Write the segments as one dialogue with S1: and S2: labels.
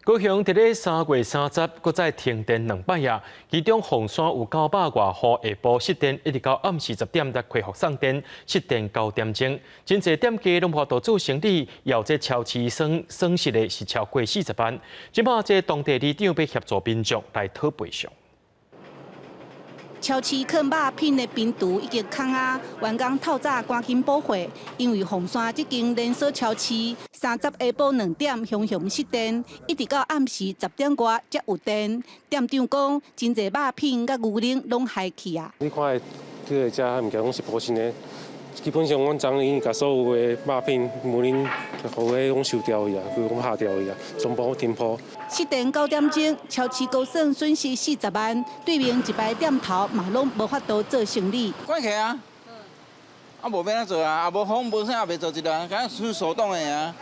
S1: 高雄佇咧3月30，閣再停電2擺啊！其中鳳山有900外戶下晡失電，一直到暗時10點才恢復送電，失電9點鐘，真濟店家攏無法度做生意，有這超市損失的是超過40萬。這擺這當地里長欲協助民眾來討賠償。
S2: 超市囥肉品的冰櫥已經空啊，員工透早趕緊補貨，因為鳳山這間連鎖超市30下晡2點雄雄失電，一直到暗時10點外才有電。店長講，真濟肉品佮牛奶攏害去啊。
S3: 你看這个遮物件攏是保鮮的，基本上阮昨已經共所有的肉品、牛奶、予彼攏收掉去啊，規攏拍掉去啊，全部停鋪。
S2: 失電9點鐘，超市高算損失40萬，對面一排店頭嘛攏無法度做生意。
S4: 關起啊！啊無欲按怎做啊？啊無風無啥也袂做一人，敢若手動的啊。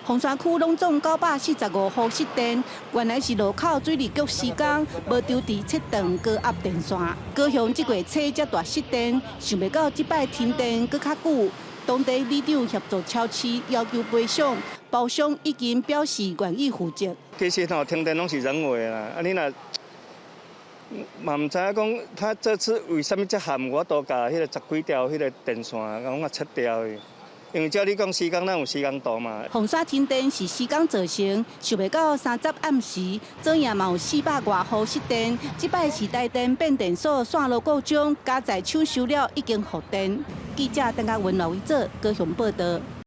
S2: 鳳山區攏總945戶失電，原來是路口水利局施工，無張佇切斷高壓電線。高雄這月初才大失電，想袂到這擺停電閣較久。當地里長協助超市要求賠償，包商已經表示願意負責。
S5: 其實吼停電攏是人為啦，啊你若嘛毋知影講，他這次為啥物這譀無法度共彼个十幾條彼个電線攏共切掉去？因為照你講施工，咱有施工圖嘛。
S2: 鳳山停電是施工造成，想袂到30暗時，昨夜嘛有400外戶失電。這擺是台電變電所線路故障，加在搶修了已經復電。記者鄧家文、劉偉哲高雄報道。